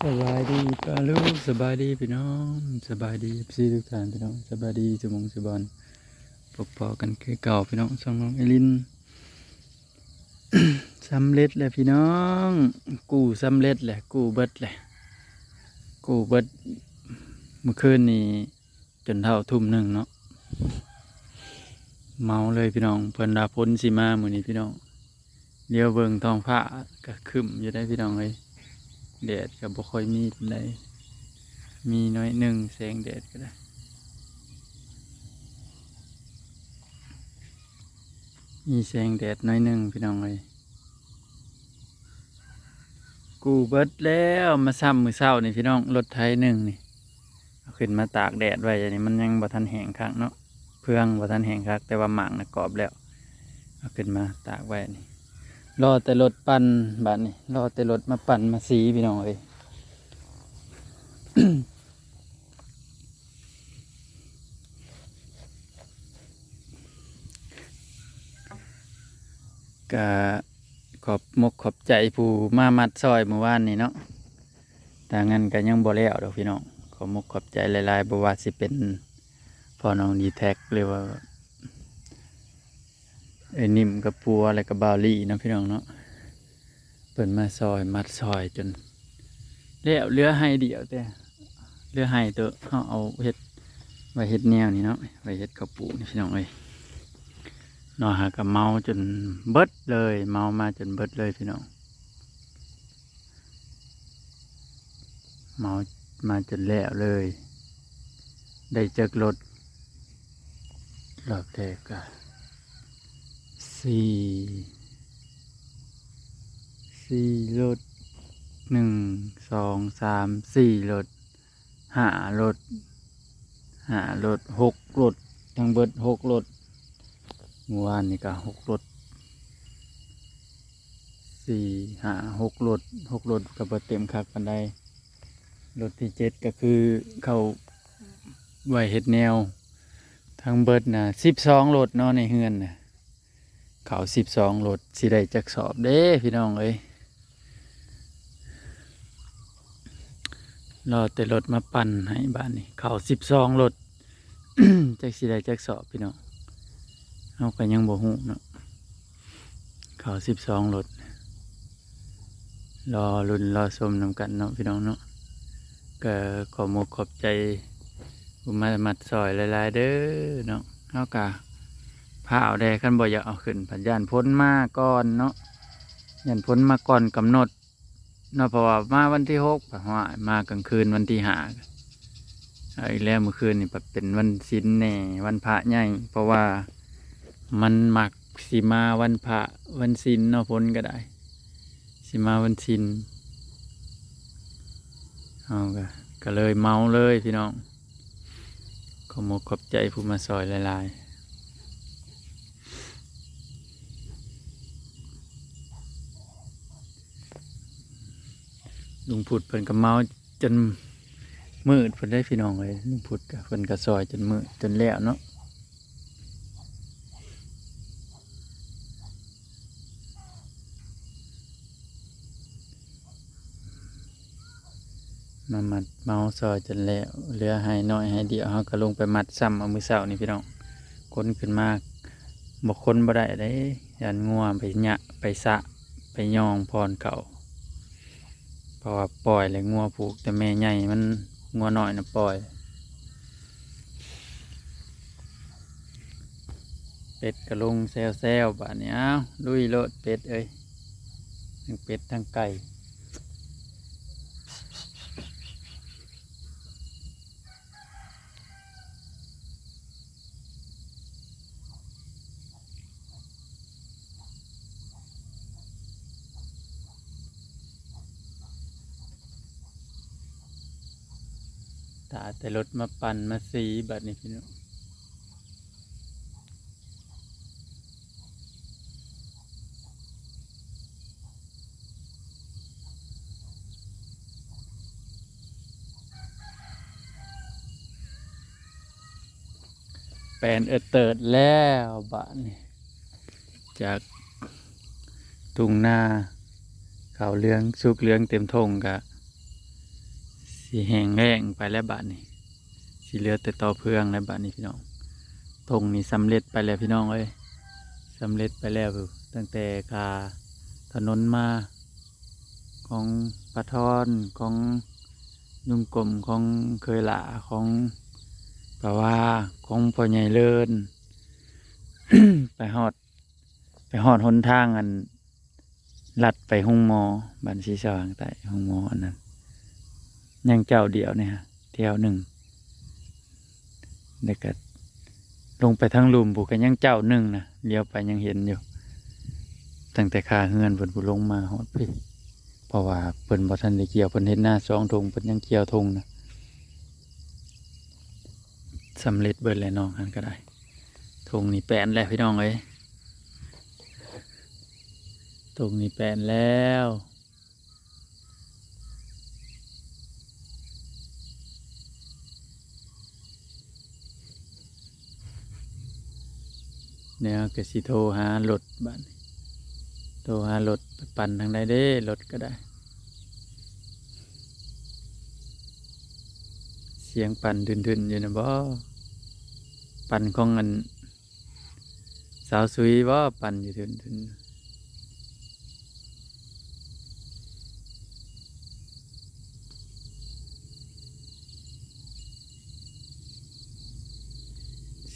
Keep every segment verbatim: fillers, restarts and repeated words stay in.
สบายดีป้าลุง สบายดีพี่น้อง สบายดีเอฟซีทุกท่านพี่น้อง สบายดีสุมงสุบอน พบปะกันคือเก่าพี่น้อง ช่องน้องเอลิน สำเร็จแล้วพี่น้อง กู้สำเร็จแหละ กู้เบิดแหละ กู้เบิด เมื่อคืนนี้ จนเท่าทุ่มหนึ่งเนาะ เมาเลยพี่น้อง เพิ่นว่าฝนสิมามื้อนี้พี่น้อง เดี๋ยวเบิ่งท้องฟ้าก็ครึ้มอยู่ได้พี่น้องเอ้ย แดดก็บ่ค่อยมีปานใด มีน้อยหนึ่งแสงแดดก็ได้ มีแสงแดดน้อยหนึ่งพี่น้องเอ้ย กู้เบิดแล้ว มาซ้ำมื้อเช้านี่พี่น้อง รถไถหนึ่งนี่ เอาขึ้นมาตากแดดไว้ อันนี้มันยังบ่ทันแห้งคักเนาะ เฟืองบ่ทันแห้งคัก แต่ว่าหมากน่ะกรอบแล้ว เอาขึ้นมาตากไว้นี่ รอแต่รถปั่น บัดนี้ รอแต่รถมาปั่นมาสีพี่น้องเอ้ย ก็ขอบมกขอบใจผู้มามัดซอยมื้อวานนี้เนาะ ถ้างั้นก็ยังบ่แล้วดอกพี่น้อง ขอบมกขอบใจหลายๆ บ่ว่าสิเป็นพ่อน้องดีแท็ก หรือว่าไอ้นิ่มกับปัว แล้วก็บ่าวลี่เนาะพี่น้องเนาะ เพิ่นมาซอยมัดซอยจนแล้ว เหลือไฮ่เดียวแต่ เหลือไฮ่ตัวเฮาเอาเฮ็ด ไว้เฮ็ดแนวนี่เนาะ ไว้เฮ็ดข้าวปลูกนี่พี่น้องเอ้ย เนาะ หาก็เมาจนเบิดเลย เมามาจนเบิดเลยพี่น้อง เมามาจนแล้วเลย ได้จักรถ รอบแรกก็สี่ สี่รถ หนึ่ง สอง สาม สี่รถ ห้ารถ ห้ารถ หกรถ ทั้งเบิดหกรถ เมื่อวานนี่ก็หกรถ สี่ ห้า หกรถ หกรถก็บ่เต็มคักปานใด รถที่เจ็ดก็คือเข้าไว้เฮ็ดแนว ทั้งเบิดน่ะสิบสองรถเนาะในเฮือนน่ะ เข้าสิบสองรถ สิได้จักสอบเด้พี่น้องเอ้ย รอแต่รถมาปั่นให้บาดนี้ เข้าสิบสองรถ จักสิได้จักสอบพี่น้อง เฮาก็ยังบ่ฮู้เนาะ เข้าสิบสองรถ รอลุ้นรอชมนำกันเนาะพี่น้องเนาะ ก็ขอมกขอบใจผู้มามัดซอยหลายๆ เด้อเนาะ เฮาก็ฟ้าวแด่ คันบ่อยากเอาขึ้น ผัดย้านฝนมาก่อนเนาะ ย้านฝนมาก่อนกำหนดเนาะ เพราะว่ามาวันที่หก ผัดฮ้อย มากลางคืนวันที่ห้า เอาอีกแล้ว มื้อคืนนี่ผัดเป็นวันศีลแหน่ วันพระใหญ่ เพราะว่ามันมักสิมาวันพระวันศีลเนาะ ฝนก็ได้ สิมาวันศีล เฮาก็ ก็เลยเมาเลยพี่น้อง ขอมกขอบใจผู้มาซอยหลายๆ ลุงพุดเพิ่นก็เมาจนมืดพุ้นเด้พี่น้องเอ้ย ลุงพุดก็ เพิ่นก็ซอยจนมืดจนแล้วเนาะ มามัดเมาซอยจนแล้ว เหลือไฮ่น้อยไฮ่เดียว เฮาก็ลงไปมัดซ้ำเอามื้อเช้านี่พี่น้อง ขนขึ้นมา บ่ขนบ่ได้เด้ ย้านงัวไปหยะ ไปสะ ไปย่องผ่อนเขา เพราะว่าปล่อยแล้ว งัวผูกแต่แม่ใหญ่มัน งัวน้อยน่ะปล่อย เป็ดก็ลงแซวๆ บาดนี้ อ้าว ลุยโลดเป็ดเอ้ย ทั้งเป็ดทั้งไก่ ถ้าแต่รถมาปั่นมาสีบาดนี้พี่น้อง แปนเอิดเติดแล้วบาดนี้ จากทุ่งนา ข้าวเหลืองสุกเหลืองเต็มท่งกะ สิแห้งแล้งไปแล้วบาดนี้ สิเหลือแต่ต่อเฟืองแล้วบาดนี้พี่น้อง ธงนี่สำเร็จไปแล้วพี่น้องเอ้ย สำเร็จไปแล้ว ตั้งแต่ค่าถนนมา ของป้าทอน ของลุงกลม ของเคยหล่า ของป้าวา ของพ่อใหญ่เลิน ไปฮอด ไปฮอดหนทางอันลัดไปโฮงหมอบ้านสีสว่างใต้ โฮงหมออันนั้น ยังเจ้าเดียวเนี่ยฮะ แถวหนึ่ง แล้วก็ลงไปทางลุ่มพู้นก็ยังเจ้าหนึ่งนะ เลี้ยวไปยังเห็นอยู่ ตั้งแต่ค่าเฮือนเพิ่นพู้นลงมาฮอดพี้ เพราะว่าเพิ่นบ่ทันได้เกี่ยว เพิ่นเฮ็ดนาสองธง เพิ่นยังเกี่ยวธงนะ สำเร็จเบิดแล้วน้องหั้นก็ได้ ธงนี่แปนแล้วพี่น้องเอ้ย ธงนี่แปนแล้ว เนี่ยก็สิโทรหารถบัดนี้ โทรหารถไปปั่นทางใดเด้ รถก็ได้ เสียงปั่นดึนๆอยู่นะบ่ ปั่นของอัน สาวสุยบ่ปั่นอยู่ดึนๆ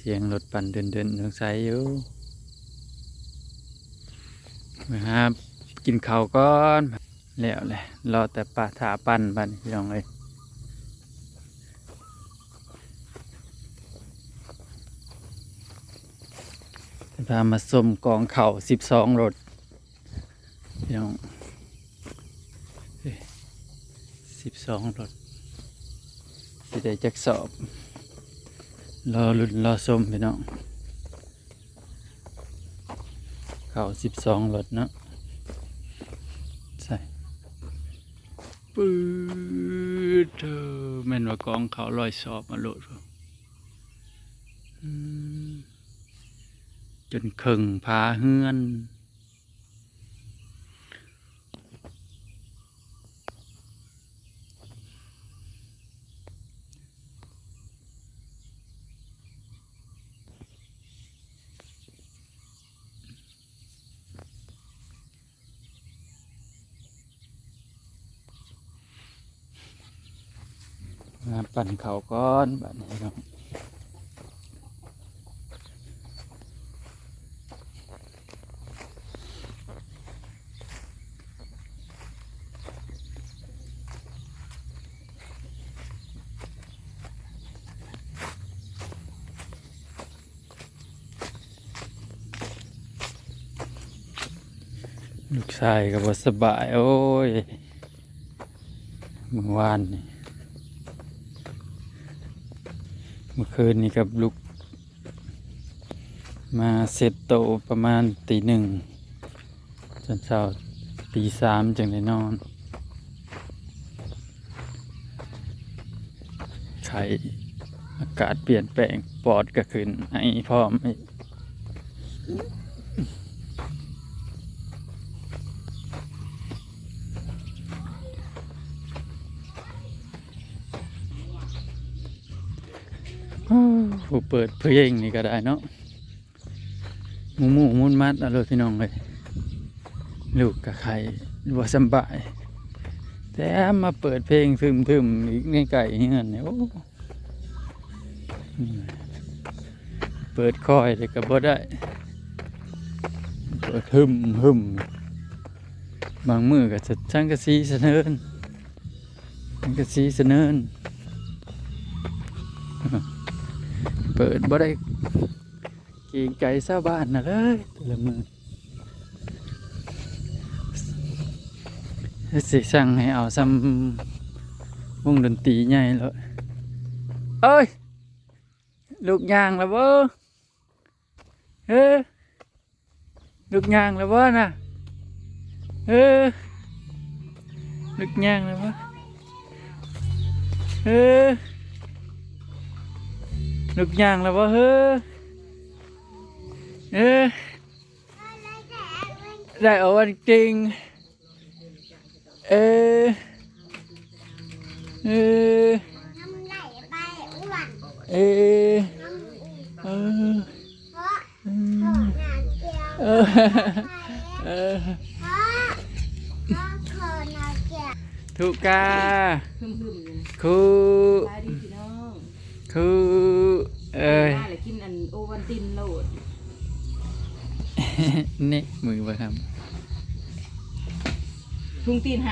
เสียงรถปั่นเดินๆ สงสัยอยู่ มาหากินข้าวก่อน แล้วแหละ รอแต่ป้าถ่าปั่นบัดนี้พี่น้องเอ้ย พามาส้มกองข้าวสิบสองรถ พี่น้อง เอ้ย สิบสองรถ สิได้จักสอบ รอลุ้นรอส้มพี่น้อง ข้าวสิบสองรถเนาะ ใส่ ปื๊ดเธอ แม่นว่ากองข้าวร้อยสอบมาโลด อืม จนเคิ่งผาเฮือน มาปั่นข้าวก่อนบัดนี้เนาะ ลูกชายก็บ่สบาย โอ้ย มื้อวานนี่ มื้อคืนนี่กับลูก มาเซตโตประมาณตีหนึ่ง จนเช้าตีสามจึงได้นอน ไข้ อากาศเปลี่ยนแปลง ปอดก็ขึ้น ไอพร้อมอีก ผู้เปิดเพลงนี่ก็ได้เนาะ หมู่หมู่มุ่นมัดเอาเลยพี่น้องเลย ลูกกะไข้บ่สำบาย แต่มาเปิดเพลงทึมๆ อีกในไก่เฮือนเนี่ย โอ้ เปิดคอยเลยก็บ่ได้ เปิดหึมหึม บางมื้อก็จะสังกะสีสะเนิน สังกะสีสะเนิน เปิดบ่ได้ เกรงใจชาวบ้านนะเลย แต่ละมื้อ สิสั่งให้เอาส่ำวงดนตรีใหญ่แล้ว เอ้ย ลูกย่างแล้วบ่ เฮ้อ ลูกย่างแล้วบ่น่ะ เฮ้อ ลูกย่างแล้วบ่ เฮ้อ ลูกย่างแล้วบ่ เฮ้อ เฮ้อ ได้เอาวันจริง เอ้ย เอ้ย เออ พ่อพ่อขอนาเกีย ทุกา หึมๆอยู่นะ คู สบายดีพี่น้อง คูเอ้ย มาแล้วกินอันโอวัลตินโลด นี่มือบ่ครับ พุงตีน